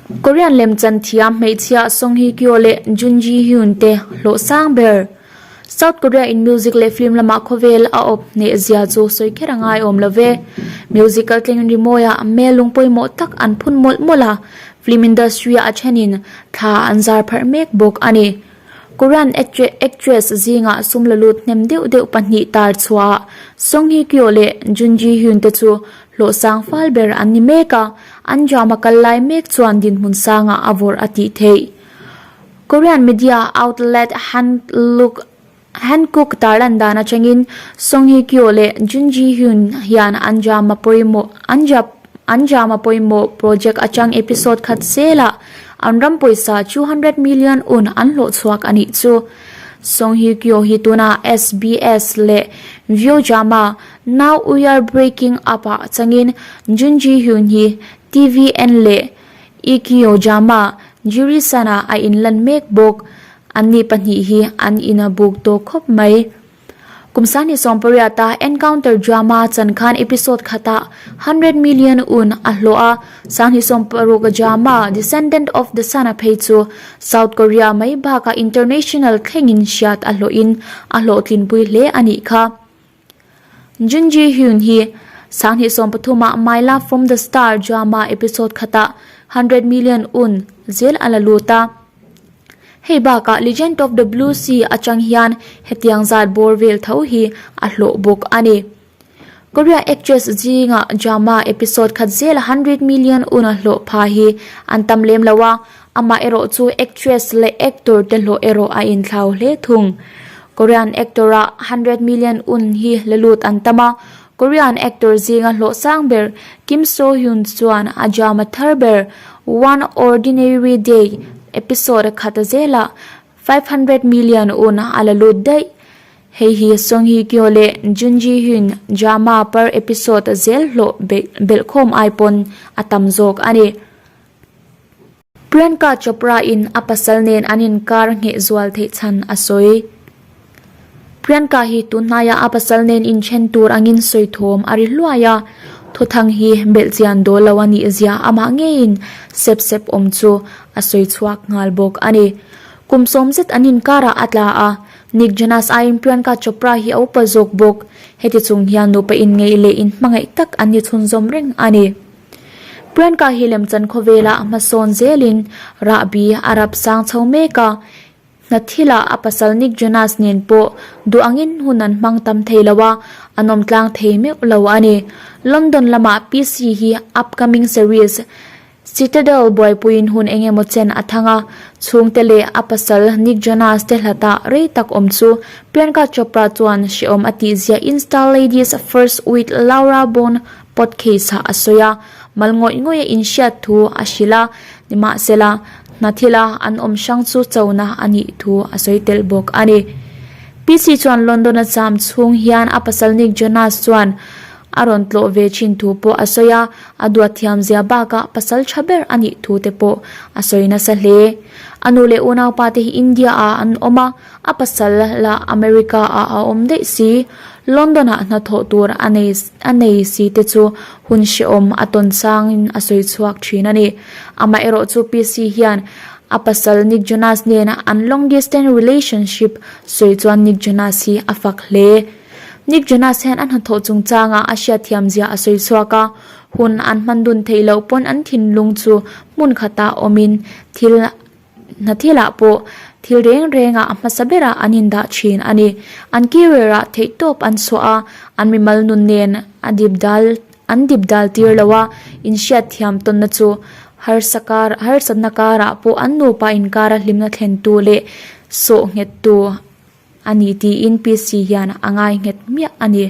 Korean lemchan thiam hmeichhia Song Hye Kyo leh Jun Ji Hyun te hlawh sang ber. South Korea in music leh film lamah khawvel a awp hneh zia chu sawi kher a ngai awm lo ve. Musical tleng rimawiah hmel lung pawimawh tak an phun mawlh mawlh a, film industry ah a thenin thla an zar pharh mek bawk a ni. Korean actress zingah sum la lut hnem deuh deuh pahnih tar chhuah Song Hye Kyo leh Jun Ji Hyun te chu hlawh sang fal ber an ni mek a, an drama kal lai mek chuan dinhmun sangah a vawrh a tih theih. Korean media outlet Hankook Hankook tarlan dan atangin Song Hye Kyo leh Jun Ji Hyun hian an drama pawimawh an an drama pawimawh project atang episode khat zelah an ram pawisa 200 million un an hlawh chhuak a nih chu. Song Hye Kyo hi tunah SBS leh View drama Now We Are Breaking Up ah changin Jun Ji Hyun hi tvN leh Ikyo drama Jirisan-ah a inlan mek bawk. Anni pahnih hi an ina buk tawh khawp mai. Kum sangni sawmpariata Encounter drama chan khan episode khatah 100 million un a hlawh a, sangni sawmparuk drama Descendant of the Sun-a phei chu South Korea mai bakah international thlengin hriat a hlawhin a hlawhtlinpui hle a nih kha. Jun Ji Hyun hi sanghnih sawmpathumah My Love From The Star drama episode khatah 100 million un zel a la lut a. Hei bakah Legend of the Blue Sea atang hian hetiang zat bawr vel tho hi a hlawh bawk a ni. Korea actress zingah drama episode khat zela 100 million un a hlawh pha hi an tam lem lo a, Amah erawh chu actress leh actor te hlawh erawh a inthlau hle thung. Korean actor ah 100 million un hi la lut an tam a, Korean actor zinga hlawh sang ber Kim So Hyun chuan a drama thar ber One Ordinary Day episode khat zelah 500 million un a la lut daih. Hei hi Song Hye Kyo leh Jun Ji Hyun drama per episode zel hlawh belhkhawm ai pawn a tam zawk a ni. Priyanka Chopra in a pasal nen an inkar ngheh zual theih chhan a sawi. Priyanka hi tunhnaiah a pasal nen inthen tur angin sawi thawm a ri hluai a, thuthang hi belhchian dawl lo a nih zia amah ngeiin sep sep awm chu a sawi chhuak nghal bawk a ni. Kum sawm zet an inkarah a tla a, Nick Jonas aiin Priyanka Chopra hi a upa zawk bawk. Heti chung hian nupa inngeih leh inhmangaih tak an ni chhunzawm reng a ni. Priyanka hi lemchan khawvelah a hmasawn zelin rahbi a rap sang chho mek a, hna thilah a pasal Nick Jonas nen pawh duh angin hun an hmang tam thei lo a, an awm tlang thei meuh lo a ni. London lamah PC hi upcoming series Citadel buaipuiin hun eng emaw chen a thang a, chhungte leh a pasal Nick Jonas te hlatah rei tak awm chu Priyanka Chopra chuan hrehawm a tihzia Insta Ladies First with Laura Bone Podcast ah a sawi a, mal ngawih ngawih a inhriat thu a hrilh a, nimahsela hna thila an awm hrang chu chona a nih thu a sawi tel bawk a ni. PC chuan London a cham chhung hian a pasal Nick Jonas chuan a rawn tlawh ve thin thu pawh a sawi a, a duat thiam zia bakah pasal tha ber a nih thu te pawh a sawi nasa hle. A nu leh unaupa te hi India ah an awm a, A pasal lah America ah a awm daih si. London ah hnathawh tur a nei a nei si te chu hun hrehawm a tawn changin a sawi chhuak thin a ni. Amaherawh chu PC hian a pasal Nick Jonas nena an long distance relationship sawi chuan Nick Jonas hi a fak hle. Nick Jonas hian a hnathawh chungchangah a hriatthiam zia a sawi chhuak a, hun an hman dun theih loh pawn an thinlung chu hmun khatah awmin thil Hna thilah pawh thil reng rengah a hmasa berah an indah thin a ni. An career-ah theihtawp an chhuah a, an mimal nun nen a dip dal an dip dal tir lo a, inhriat thiam tawnna chu harsa kar harsatna karah pawh an nupa inkara hlimna thlentu leh sawh nghettu a ni tiin PC hian a ngai nghet miah a ni.